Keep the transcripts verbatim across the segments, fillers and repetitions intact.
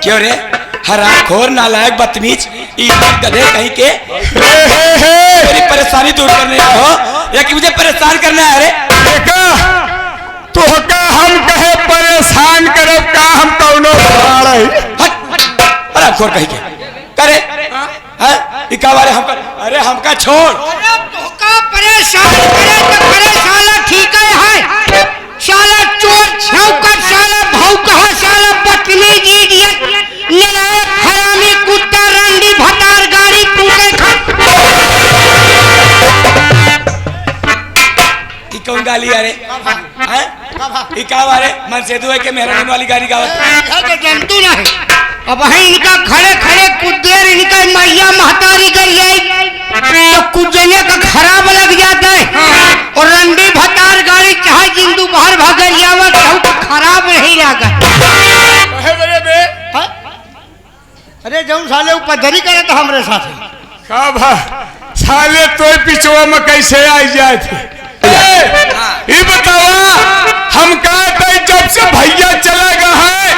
क्यों रे, हरामखोर, नालायक, बदतमीज, इडियट, गधे कहीं के। हे, हे, हे। मेरी परेशानी दूर करने आए हो या कि मुझे परेशान करने आए रे? देखा, तोहका हम कहे परेशान करब का, हम कौनो भाड़ है? हट, हरामखोर कहीं के। करे? हाँ? ई का बारे हमका, अरे हमका छोड़। अरे तोहका परेशान करे तो करे, साला ठीक है, है। साला चोर, छौकर, साला भौंकहा, साला बदतमीज, इडियट, नालायक, हरामी, कुत्ता, रंडी, भतार, गाड़ी, तू के खा। ई कौन गाली है रे? हैं? ई का बारे? मनसेधु है के मेहरारू वाली गाली गावत? ए, ये तो जनतू ना है। अब है इनका खड़े खड़े कुछ देर इनका मैया महतारी कर जाए, तो कुछ जने का खराब लग जाता है। और रंडी भतार गाड़ी चाहे जिंदू बाहर भागल जावत, तो खराब नहीं लगा। अरे बे। हाँ? अरे जौन साले उपद्रवी करत हमरे साथे। का भा, साले तोय पिछवा में कैसे आई जात है? ए, ई बतावा, हम कहत है जब से भैया चला गया है,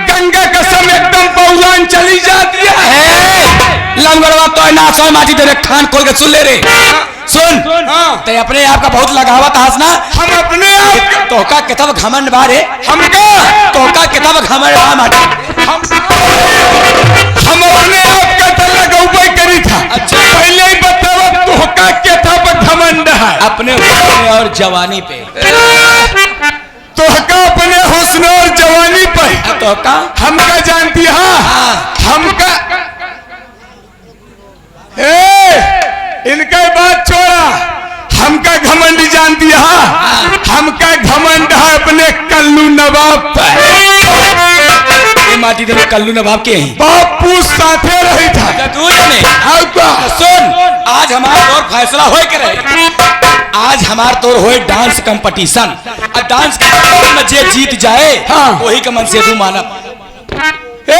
गंगा कसम एकदम बउलान चली जाती है। ए, लंगड़वा तोय ना सोय माटी तेरे खान खोल के सुन ले रे। सुन, हाँ। ते अपने आप का बहुत लगावत हस ना। हम अपने आप का तोहका कितना घमंड बा रे। हमका? तोहका कितना घमंड बा माटी। हम, हम अपने आप का तो लगौबे करी था। अच्छा। पहले ही बतावा तोहका कितना घमंड है। अपने हुस्न और जवानी पे। तोहका अपने हुस्न और जवानी पे। आ, तोहका? हमका जानती है? हाँ। हमका ए, इनका बात छोड़ा, हमका घमंड जानती है, हमका घमंड है अपने कल्लू नवाब पे। ये माटी दे कल्लू नवाब के हैं। बापू साथे रही था। अच्छा, दूर में। और का? सुन, आज हमार तोर फैसला होए के रहे। आज हमार तोर होए डांस कंपटीशन। आ डांस कंपटीशन में जे जीत जाए, हाँ। वही का मनसेधु मानब। ए,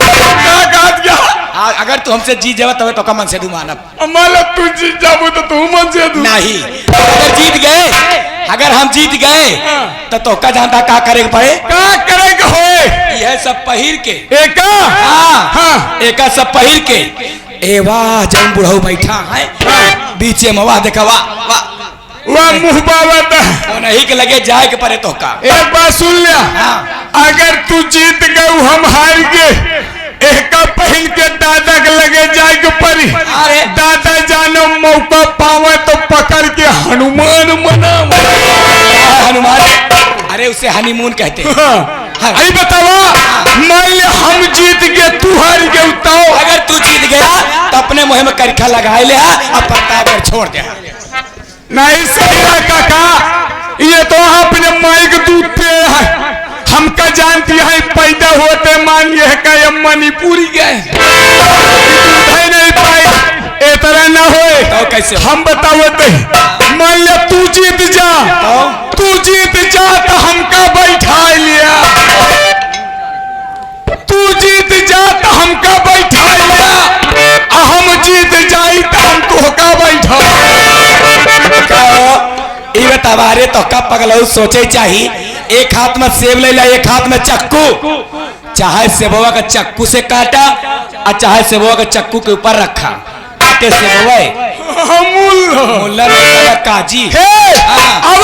का कहत गया? आ, अगर तू हमसे जीत जावा तबे तोका मनसेधु मानब। अब मान लो तू जीत जाबू तो तू मनसेधु। नहीं, अगर जीत गए, अगर हम जीत गए, हाँ। तो तोका जानता का करे के पड़े? का करे के होए? यह सब पहिर के। एका? हाँ। हाँ। एका सब पहिर के। ए वाह, जौन बुढ़ऊ बैठा है, हाँ। बीचे में वाह, देखा, वाह, वाह। वाह, मुँह बावत। उन्हीं के लगे जाए के पड़े तोहका। एक बात सुन लिया। हाँ। अगर तू जीत गए, हम हार गए, एहका पहिन के दादा के लगे जाए के पड़ी। अरे। दादा जानो मौका पावे तो पकड़ के हनुमान मनावे। हाँ, हनुमान। अरे, उसे हनीमून कहते हैं। हाँ। हाँ। आई बतावा, मान ले हम जीत गए, तू हार गए, बताओ। अगर तू जीत गया, तो अपने मुँह में करिखा लगाए ले, हाँ, और प्रतापगढ़ छोड़ दे। नहीं सही है काका, ये तो अपने माई के दूध पिए है। हमका जानती है, पैदा होते मान ये है का ये मणिपुरी गए, दूध ही नहीं पाए, ए तरह ना होए। तो कैसे हो? हम बतावत है, मान ले तू जीत जा, तो? तू जीत जा तो हमका बैठा लिया। तू जीत जा त हमका बैठा लिया, आ हम जीत जाई त हम तोहका बैठा। का हो? ई बतावा रे, तोहका पगलऊ सोचे चाही। एक हाथ में सेब ले ला, एक हाथ में चक्कू। चाहे सेबवा का चक्कू से काटा, आ चाहे सेबवा का चक्कू के ऊपर रखा। काटे से बोए। मुल्ला। मुल्ला नहीं, साला काजी। हे, हाँ। अब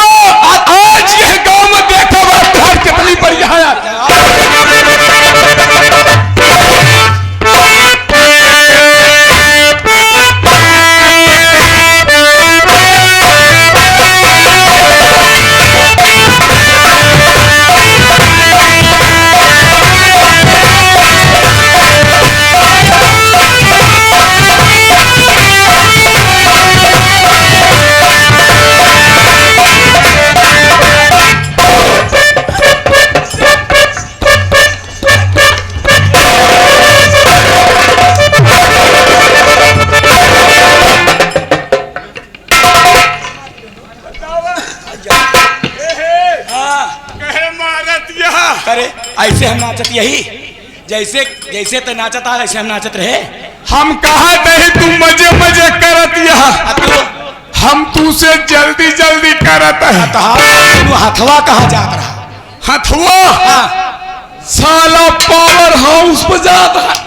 आज ये गांव में देखा बा, घर कितनी बढ़िया है यार। हाँ। कहे मारत यह। अरे, ऐसे हम नाचत यही, जैसे, जैसे ते नाचत आ, ऐसे हम नाचत रहे। हम कहा नहीं, तू मजे मजे करत यह। आ तू? हम तू से जल्दी जल्दी करत है। आ तो हाँ, तू हथवा कहाँ जात रहा? हथवा? हाँ। साला पावर हाउस बजाता है।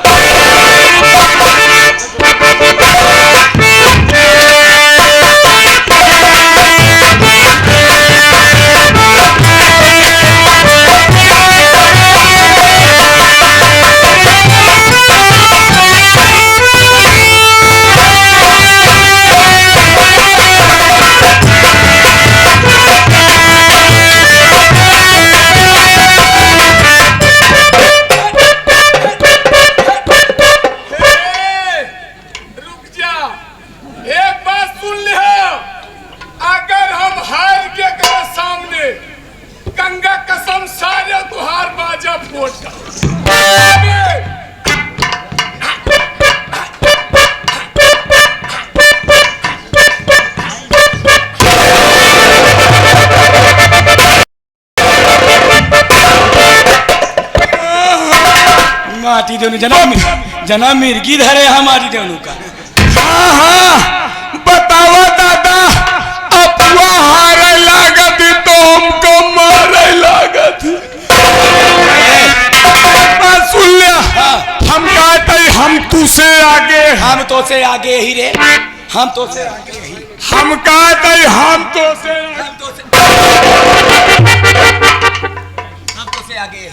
ए, रुक जा, एक बात सुन ले, अगर हम हार के एकरे सामने, गंगा कसम सारे तुहार बाजा फोड़। माटी देवनु जना मि-, जना मिर्गी धरे हा माटी देवनु का। हाँ, हाँ, बतावा दादा, अपुआ हारे लागत ही तो हमको मारे लागत ही। बात सुन ले, हाँ। हम कहते ही हम तुसे आगे। हम तो से आगे ही रे, हम तो से आगे ही। हम कहते ही हम तुसे आगे। हम तो से, हम तो से आगे ही।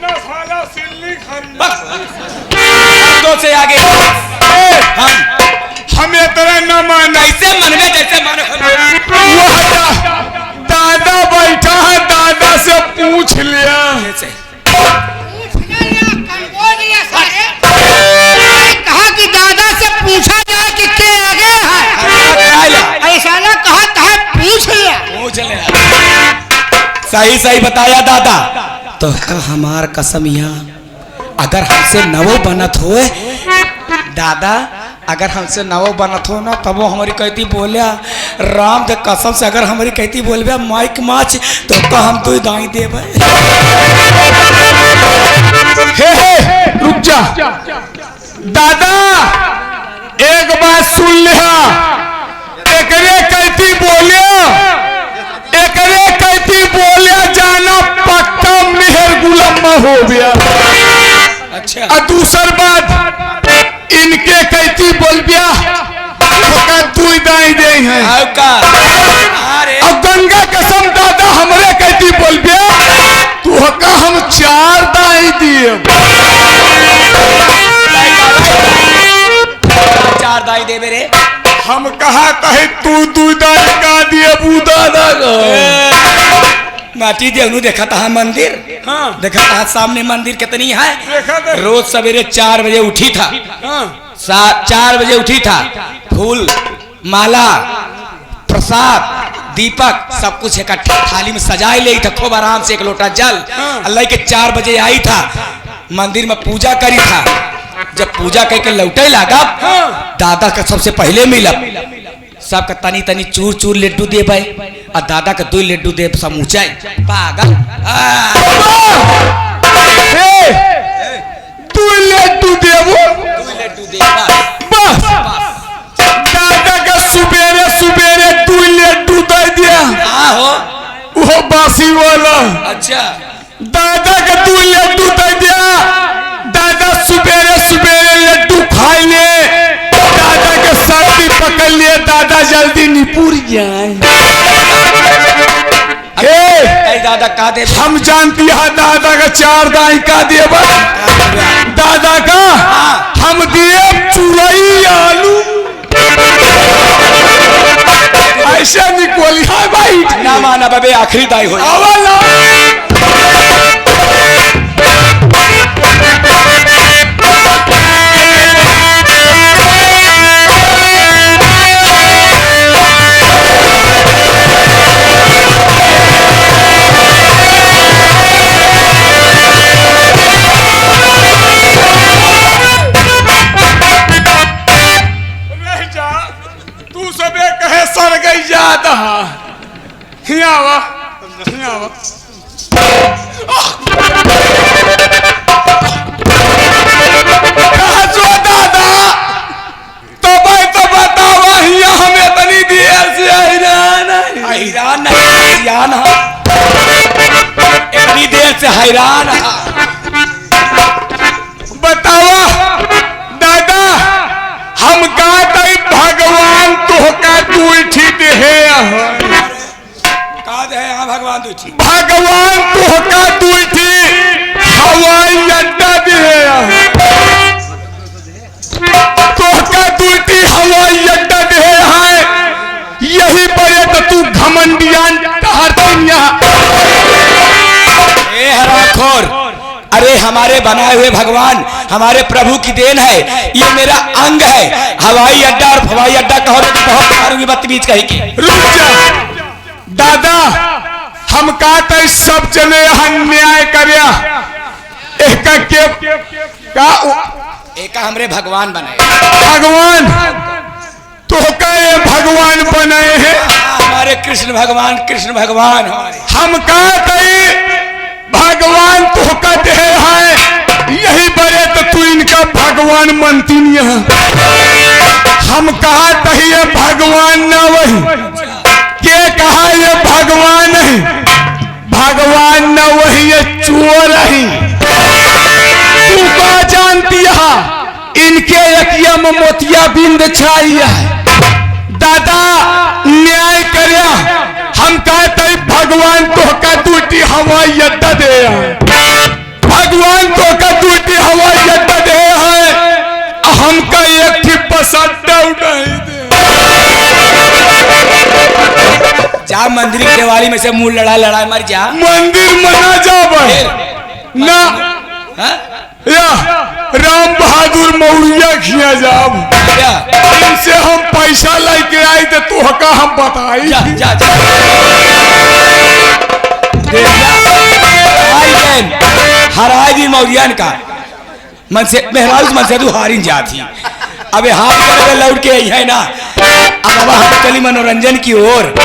ना साला सिल्ली खरीद। बस। हम तो से आगे। ए, हम। हम इतना न माने। जैसे मन में, जैसे मन में। वह दा-, दादा बैठा है, दादा से पूछ लिया। कैसे? पूछ ना लिया, कमजोर लिया सारे। कहा कि दादा से पूछा जाए कि के आगे है। हाँ, क्या लिया? ऐसा ना कहा, कहा पूछ लिया। पूछ लिया। सही, सही बताया दादा। तो का हमार कसम यहाँ, अगर हमसे नवो बनत होए, दादा, अगर हमसे नवो बनत हो ना, तबो हमरी कहती बोल्या, राम के कसम से अगर हमरी कहती बोलबे, माइक माच, तो का हम दुई दाई देबे। हे, हे, रुक जा। दादा, एक बात सुन लिहा, एकरे कहती बोल्या, एकरे कहती बोल्या जाना पक्का मेहर गुलाम हो गया। अच्छा। आ दूसर बात, इनके कहती बोलब्या, ओका दुई दाई दे हैं। आओ का? अरे। अब गंगा कसम दादा हमरे कहती बोलब्या, तू ओका हम चार दाई दिए। चार दाई देबे रे। हम कहा कहे तू दुई दाई का दिए बू दादा को। ए, माटी देवनु देखा था मंदिर। हाँ। देखा था सामने मंदिर कितनी है। देखा था। रोज सवेरे चार बजे उठी था। हाँ। सा-, चार बजे उठी था, फूल, माला, प्रसाद, दीपक, सब कुछ इकट्ठा थाली में सजाए ले था, खूब आराम से एक लोटा जल, हाँ। अल्लाह के चार बजे आई था, मंदिर में पूजा करी था। जब पूजा करके लौटे लागा, हाँ। दादा का सबसे पहले मिला। सबका तनी तनी चूर चूर लड्डू देबे, आ दादा का दुई लड्डू देब समूचा। पागल। आ। ए, दुई लड्डू देबो। दुई लड्डू देबा। बस। दादा का सुबेरे सुबेरे दुई लड्डू दे दिया। आहो। वो बासी वाला। अच्छा। दादा के तू लड्डू दे दिया, दादा सुबेरे सुबेरे लड्डू खाई ले, दादा के सर्दी पकड़ लिए, दादा जल्दी निपुर जाए। हे, ए दादा का दे? हम जानती है दादा का चार दाई का दिए बा। दादा का हाँ। हम दिए चुरई आलू। ऐसे निकोली है भाई। ना माना बबे, आखिरी दाई होई। आवा ना। रह जा। तू सबे कहे सर गई जात हा। हियाँ आवा, हियाँ आवा। कहा जो दादा, तो भाई तो बतावा, हियाँ हम इतनी देर से हैरान है। हैरान नहीं, हैरान है। इतनी देर से हैरान है। का तई भगवान तोहका दुइ ठी देहे हैं। का देहे हैं भगवान दुइ ठी? भगवान तोहका दुइ ठी हवाई अड्डा देहे हैं। तोहका दुइ ठी हवाई अड्डा देहे हैं, यही बरे त तू घमंडियान टहरतिन यहाँ। ए हरामखोर, अरे हमारे बनाए हुए भगवान हमारे प्रभु की देन है, ये मेरा अंग है। हवाई अड्डा और फवाई अड्डा कहो तो बहुत मारूंगी बदतमीज कहीं की। रुक जा दादा, हम कहते सब जने यहाँ न्याय कर्या, एका के का उ- एका हमरे भगवान बनाए। भगवान तोहका ये भगवान बनाए हैं। हमारे कृष्ण भगवान, कृष्ण भगवान हमारे। हम कहते भगवान तोहका देहे हैं, यही बरे त तू इनका भगवान मनतिन यहाँ। हम कहते ये भगवान ना वही, के कहा ये भगवान नहीं। भगवान न वही, ये चोर ही। तू का जानती है, इनके अँखिया में मोतियाबिंद छाई है। दादा, न्याय कर्या, हम कहते भगवान तोहका दुइ ठी हवाई अड्डा देहे हैं। भगवान तोहका दुइ ठी हवाई अड्डा देहे हैं, हमका एक ठी बस अड्डा उठाई दे। जा मंदिर के दिवाली में से मुंह लड़ा लड़ा मर जा। मंदिर में ना जाब। फिर? ना। हाँ? या राम बहादुर मौर्य खिया जाब। क्या? इनसे हम पैसा लेके आई तो तोहका हम बताई। जा, जा, जा। देख जा। आई बहन, हराई भी मौर्यन का। मन से, मेहरारू से मन से तू हारिन जात ही। अबे हार कर अबे लौट के आई है ना। अब, अब हम चली मनोरंजन की ओर।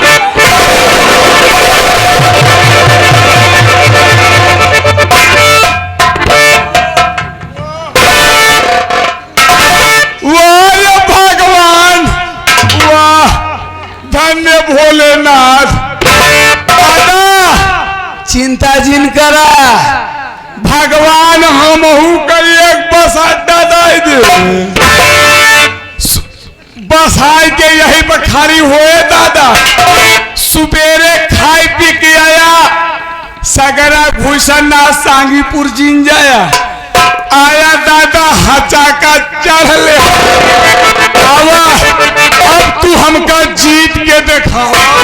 वाह रे भगवान, वाह। धन्य भोलेनाथ। दादा, चिंता जिन करा, भगवान हमहू का एक बस अड्डा दे दे। सु-, बस आए के यही पर खाली होए दादा। सुबेरे खाए पी के आया, सगरा घुसन ना सांगीपुर जिन जाया। आया दादा हचाका चढ़ ले। आवा, अब तू हमका जीत के देखावा।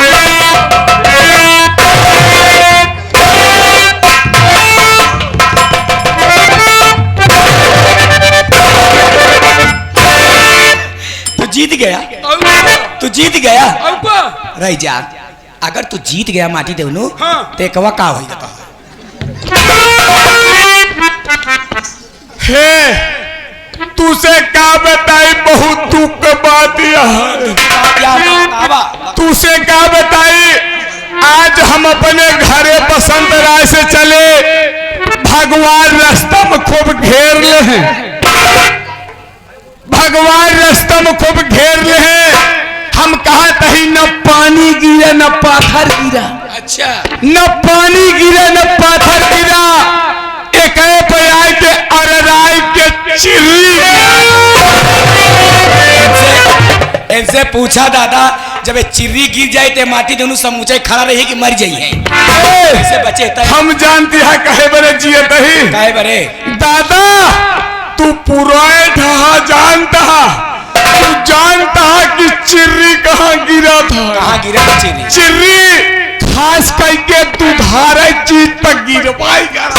तू जीत गया, तू जीत गया। रह जा। अगर तू जीत गया माटी देवनू, हाँ। तो एकवा का होई बता? हे, तुसे का बताई, बहुत दुख के बात यह है। क्या बात, बाबा? तुसे का बताई, आज हम अपने घरे बसंत राय से चले, भगवान रास्ता में खूब घेर ले हैं। भगवान रास्ता में खूब घेर ले हैं। हम कहत ही न पानी गिरे न पाथर गिरा। अच्छा। न पानी गिरे न पाथर गिरा। एक पे आए के अरराई के चिर्री। इनसे, इनसे पूछा दादा, जब ये चिर्री गिर जाए तो माटी दोनों समूचे खड़ा रही कि मर जाई है? ए, इसे बचे तय। हम जानती है काहे बरे जियत ही। काहे बरे? दादा, तू पुराए ढहा जानता, तू जानता कि चिर्री कहाँ गिरा था? कहाँ गिरा था चिर्री? चिर्री खास करके दुधारे चीज पर गिरवाई गा।